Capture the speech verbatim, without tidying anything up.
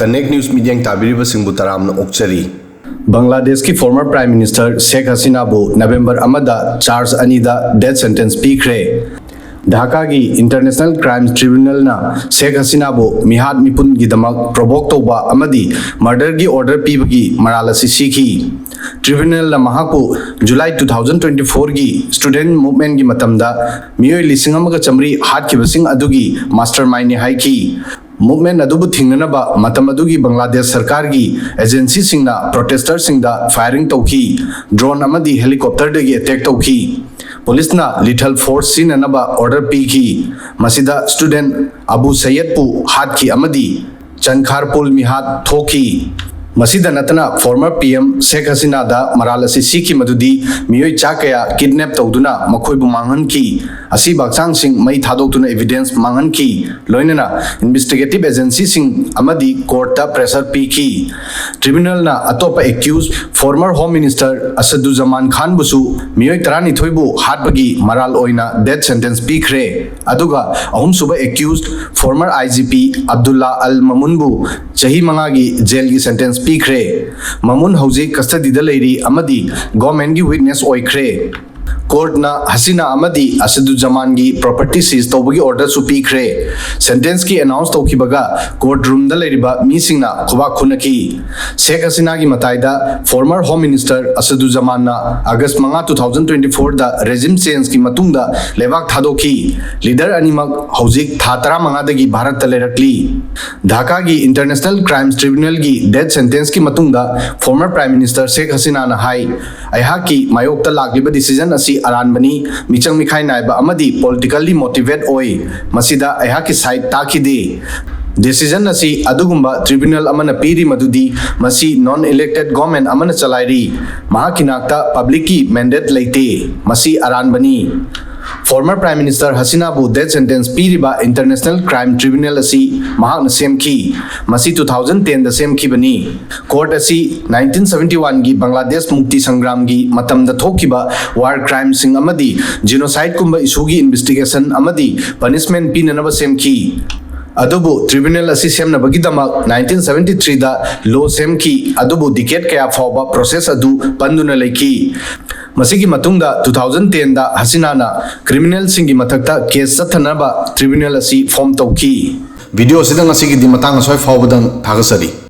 Connect News ꯃꯤꯠꯌꯦꯡ ꯇꯥꯕꯤꯔꯤꯕꯁꯤꯡꯕꯨ ꯇꯔꯥꯝꯅ ꯑꯣꯛꯆꯔꯤ꯫ ꯕꯪꯒ꯭ꯂꯥꯗꯦꯁꯀꯤ former Prime Minister ꯁꯦꯈ ꯍꯁꯤꯅꯥꯕꯨ November ꯑꯃꯗ charge ꯑꯅꯤꯗ death sentence ꯄꯤꯈ꯭ꯔꯦ꯫ ꯙꯥꯀꯥꯒꯤ International Crime Tribunalꯅ ꯁꯦꯈ ꯍꯁꯤꯅꯥꯕꯨ ꯃꯤꯍꯥꯠ ꯃꯤꯄꯨꯟꯒꯤꯗꯃꯛ provoke ꯇꯧꯕ ꯑꯃꯗꯤ murderꯒꯤ order ꯄꯤꯕꯒꯤ ꯃꯔꯥꯜ ꯑꯁꯤ ꯁꯤꯈꯤ꯫ Tribunalꯅ ꯃꯍꯥꯛꯄꯨ July two thousand twenty fourꯒꯤ student movementꯀꯤ ꯃꯇꯝꯗ ꯃꯤꯑꯣꯏ ꯂꯤꯁꯤꯡ ꯑꯃꯒ ꯆꯥꯃꯔꯤ ꯍꯥꯠꯈꯤꯕꯁꯤꯡ ꯑꯗꯨꯒꯤ mastermindꯅꯤ ꯍꯥꯏꯈꯤ꯫ Movement ꯑꯗꯨꯕꯨ ꯊꯤꯡꯅꯅꯕ ꯃꯇꯝ ꯑꯗꯨꯒꯤ ꯕꯪꯒ꯭ꯂꯥꯗꯦꯁ ꯁꯔꯀꯥꯔꯒꯤ agencyꯁꯤꯡꯅ protesterꯁꯤꯡꯗ firing ꯇꯧꯈꯤ, drone ꯑꯃꯗꯤ helicopterꯗꯒꯤ attack ꯇꯧꯈꯤ꯫ Policeꯅ lethal force ꯁꯤꯖꯤꯟꯅꯅꯕ order ꯄꯤꯈꯤ꯫ ꯃꯁꯤꯗ student ꯑꯕꯨ ꯁꯌꯦꯗꯄꯨ ꯍꯥꯠꯈꯤ ꯑꯃꯗꯤ ꯆꯟꯈꯥꯔꯄꯨꯜ ꯃꯤꯍꯥꯠ ꯊꯣꯛꯈꯤ꯫ ꯃꯁꯤꯗ ꯅꯠꯇꯅ former P M ꯁꯦꯈ ꯍꯁꯤꯅꯥꯗ ꯃꯔꯥꯜ ꯑꯁꯤ ꯁꯤꯈꯤ ꯃꯗꯨꯗꯤ ꯃꯤꯑꯣꯏ ꯆꯥ ꯀꯌꯥ kidnap ꯇꯧꯗꯨꯅ ꯃꯈꯣꯏꯕꯨ ꯃꯥꯡꯍꯟꯈꯤ, ꯑꯁꯤꯕ ꯍꯛꯆꯥꯡꯁꯤꯡ ꯃꯩ ꯊꯥꯗꯣꯛꯇꯨꯅ evidence ꯃꯥꯡꯍꯟꯈꯤ, ꯂꯣꯏꯅꯅ investigative agencyꯁꯤꯡ ꯑꯃꯗꯤ courtꯇ pressure ꯄꯤꯈꯤ꯫ Tribunalꯅ ꯑꯇꯣꯞꯄ accused former Home Minister ꯑꯁꯗꯨꯖꯃꯥꯟ ꯈꯥꯟꯕꯨꯁꯨ ꯃꯤꯑꯣꯏ ꯇꯔꯥꯅꯤꯊꯣꯏꯕꯨ ꯍꯥꯠꯄꯒꯤ ꯃꯔꯥꯜ ꯑꯣꯏꯅ death sentence ꯄꯤꯈ꯭ꯔꯦ꯫ ꯑꯗꯨꯒ ꯑꯍꯨꯝꯁꯨꯕ accused former I G P Abdulla ꯑꯜ ꯃꯃꯨꯟꯕꯨ ꯆꯍꯤ ꯃꯉꯥꯒꯤ jailꯒꯤ sentence ꯄꯤꯈ꯭ꯔꯦ꯫ ꯃꯃꯨꯟ ꯍꯧꯖꯤꯛ custodyꯗ ꯂꯩꯔꯤ ꯑꯃꯗꯤ governmentꯀꯤ witness ꯑꯣꯏꯈ꯭ꯔꯦ꯫ Courtꯅ ꯍꯁꯤꯅꯥ ꯑꯃꯗꯤ ꯑꯁꯗꯨꯖꯃꯥꯟꯒꯤ property seize ꯇꯧꯕꯒꯤ orderꯁꯨ ꯄꯤꯈ꯭ꯔꯦ꯫ Sentenceꯀꯤ announce ꯇꯧꯈꯤꯕꯒ court roomꯗ ꯂꯩꯔꯤꯕ ꯃꯤꯁꯤꯡꯅ ꯈꯨꯕꯥꯛ ꯈꯨꯅꯈꯤ꯫ ꯁꯦꯈ ꯍꯁꯤꯅꯥꯒꯤ ꯃꯇꯥꯏꯗ former Home Minister ꯑꯁꯗꯨꯖꯃꯥꯟꯅ August ꯃꯉꯥ, two thousand twenty fourꯗ regime changeꯀꯤ ꯃꯇꯨꯡꯗ ꯂꯩꯕꯥꯛ ꯊꯥꯗꯣꯛꯈꯤ꯫ Leader ꯑꯅꯤꯃꯛ ꯍꯧꯖꯤꯛ ꯊꯥ ꯇꯔꯥꯃꯉꯥꯗꯒꯤ ꯚꯥꯔꯠꯇ ꯂꯩꯔꯛꯂꯤ꯫ ꯙꯥꯀꯥꯒꯤ International Crimes Tribunalꯒꯤ death sentenceꯀꯤ ꯃꯇꯨꯡꯗ former Prime Minister ꯁꯦꯈ ꯍꯁꯤꯅꯥꯅ ꯍꯥꯏ, "ꯑꯩꯍꯥꯛꯀꯤ ꯃꯥꯌꯣꯛꯇ ꯂꯥꯛꯂꯤꯕ decision ꯑꯁꯤ ꯑꯔꯥꯟꯕꯅꯤ, ꯃꯤꯆꯪ ꯃꯤꯈꯥꯏ ꯅꯥꯏꯕ ꯑꯃꯗꯤ politically motivate ꯑꯣꯏ꯫ ꯃꯁꯤꯗ ꯑꯩꯍꯥꯛꯀꯤ side ꯇꯥꯈꯤꯗꯦ꯫ Decision ꯑꯁꯤ ꯑꯗꯨꯒꯨꯝꯕ tribunal ꯑꯃꯅ ꯄꯤꯔꯤ ꯃꯗꯨꯗꯤ ꯃꯁꯤ non-elected government ꯑꯃꯅ ꯆꯂꯥꯏꯔꯤ꯫ ꯃꯍꯥꯛꯀꯤ ꯅꯥꯛꯇ publicꯀꯤ mandate ꯂꯩꯇꯦ꯫ ꯃꯁꯤ ꯑꯔꯥꯟꯕꯅꯤ꯫" Former Prime Minister ꯍꯁꯤꯅꯥꯕꯨ death sentence ꯄꯤꯔꯤꯕ International Crime Tribunal ꯑꯁꯤ ꯃꯍꯥꯛꯅ ꯁꯦꯝꯈꯤ꯫ ꯃꯁꯤ two thousand tenꯗ ꯁꯦꯝꯈꯤꯕꯅꯤ꯫ Court ꯑꯁꯤ nineteen seventy oneꯒꯤ ꯕꯪꯒ꯭ꯂꯥꯗꯦꯁ ꯃꯨꯛꯇꯤ ꯁꯪꯒ꯭ꯔꯥꯝꯒꯤ ꯃꯇꯝꯗ ꯊꯣꯛꯈꯤꯕ war crimeꯁꯤꯡ ꯑꯃꯗꯤ genocideꯀꯨꯝꯕ issueꯒꯤ investigation ꯑꯃꯗꯤ punishment ꯄꯤꯅꯅꯕ ꯁꯦꯝꯈꯤ꯫ ꯑꯗꯨꯕꯨ tribunal ꯑꯁꯤ ꯁꯦꯝꯅꯕꯒꯤꯗꯃꯛ nineteen seventy three ꯗ law ꯁꯦꯝꯈꯤ, ꯑꯗꯨꯕꯨ decade ꯀꯌꯥ ꯐꯥꯎꯕ process ꯑꯗꯨ ꯄꯟꯗꯨꯅ ꯂꯩꯈꯤ꯫ ꯃꯁꯤꯒꯤ ꯃꯇꯨꯡꯗ two thousand ten ꯗ ꯍꯁꯤꯅꯥꯅ criminalꯁꯤꯡꯒꯤ ꯃꯊꯛꯇ case ꯆꯠꯊꯅꯕ tribunal ꯑꯁꯤ form ꯇꯧꯈꯤ꯫ Video ꯑꯁꯤꯗ ꯉꯁꯤꯒꯤꯗꯤ ꯃꯇꯥꯡ ꯑꯁ꯭ꯋꯥꯏ ꯐꯥꯎꯕꯗꯪ ꯊꯥꯒꯠꯆꯔꯤ꯫